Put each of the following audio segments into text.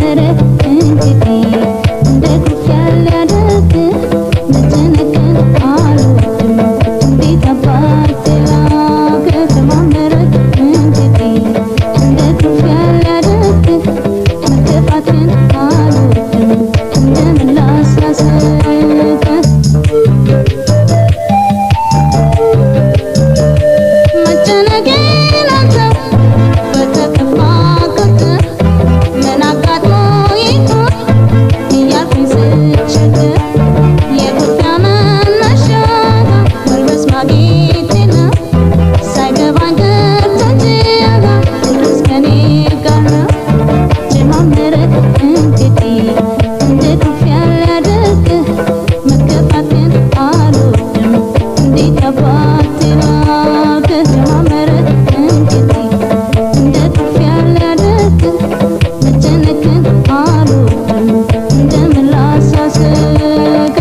ጀማመረ እንግዲህ እንደ ኩርፊያ ሊያደርግ መጨነቅን አልወድም እንዴት አባቴ ላክ ጀማመረ እንግዲህ እንደ ኩርፊያ ሊያደርግ መከፋትን አልወድም እንደምን ላሳስቅ መጨነቄን አንተው በተከፋ ቁጥር ምን አጋጥሞ ይሆን እያልኩኝ ስቸገር የኩርፊያ መነሻ መልበስ ማጌጤ ነው ሳይገባኝ ቀርቶ እንጂ ሁሉስ ከኔ ጋር ነው ጀማመረ እንግዲህ እንደ ኩርፊያ ሊያደርግ መከፋትን አልወድም እንዴት አባቴ ላክ ጀማመረ እንግዲህ እንደ ኩርፊያ ሊያደርግ መጨነቅን አልወድም እንደምን ላሳስቅ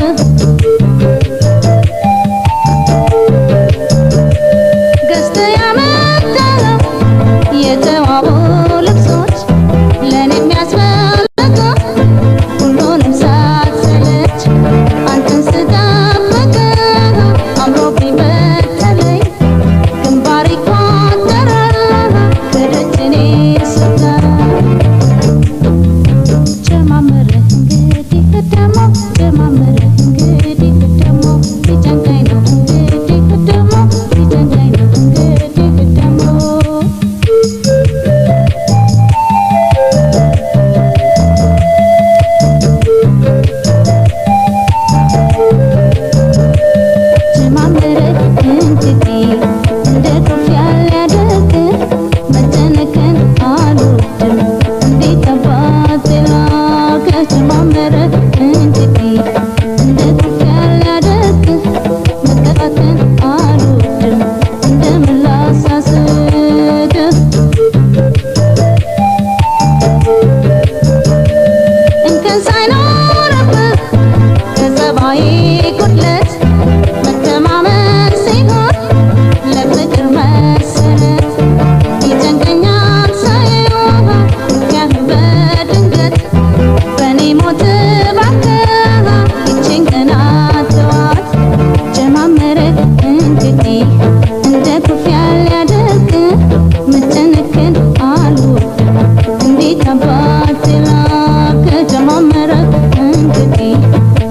ገዝተህ ያመጣኸው የተዋቡ ልብሶች ለእኔ የሚያስፈልጉ ሁሉንም ሳትሰለች አንተን ስጠብቅ አምሮብኝ በተለይ ግንባሬ ቋጠረ ከደጅ እኔ ስታይ ጀማመረ እንግዲህ ደግሞ ጀማመረ እንግዲህ ደግሞ ሊጨንቀኝ ነው እንግዲህ ደግሞ ሊጨንቀኝ ነው እንግዲህ ደግሞ ጀማመረ እንግዲህ እንደ ኩርፊያ ሊያደርግ መጨነቅን አልወድም እንዴት አባቴ ላክ ጀማመረ እንግዲህ እንደ ኩርፊያ ሊያደርግ መከፋትን አልወድም እንደምን ላሳስቅ እንከን ሳይኖርብህ ከጸባዬ ጉድለት መተማመን ሲሆን ለፍቅር መሰረት ይጨንቀኛል ሳየው ኩርፊያህን በድንገት በእኔ ሞት እባክህ ይቺን ቀን አትዋት ጀማመረ እንግዲህ እንደ ኩርፊያ ሊያደርግ መጨነቅን አልወድም እንዴት አባቴ ላክ ጀማመረ እንግዲህ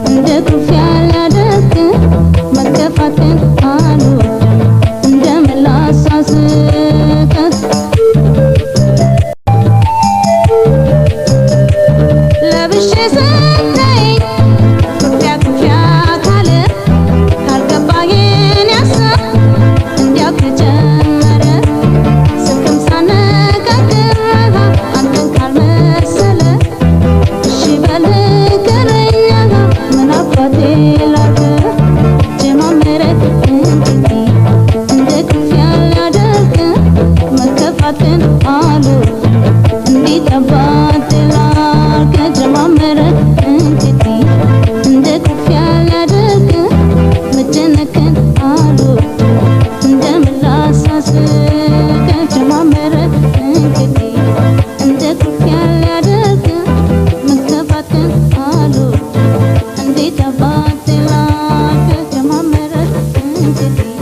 እንደ ኩርፊያ ሊያደርግ መከፋትን አልወድም እንደምን ላሳስቅ ለብሼ ስታይ ኩርፊያ ኩርፊያ ካለ ካልገባኝ የኔ ሀሳብ እንዲያው ከጀመረ ስልክም ሳነጋግር አንተን ካልመሰለ እሺ በል ንገረኝ ምን አባቴ ላድርግ ጀማመረ እንግዲህ እንደ ኩርፊያ ሊያደርግ መከፋትን አልወድም እንዴት አባቴ ላድርግ ጀማመረ እንግዲህ እንደ ኩርፊያ ሊያደርግ መጨነቅን አልወድም እንደምን ላሳስቅ ጀማመረ እንግዲህ እንደ ኩርፊያ ሊያደርግ መከፋትን አልወድም እንዴት አባቴ ላድርግ ጀማመረ እንግዲህ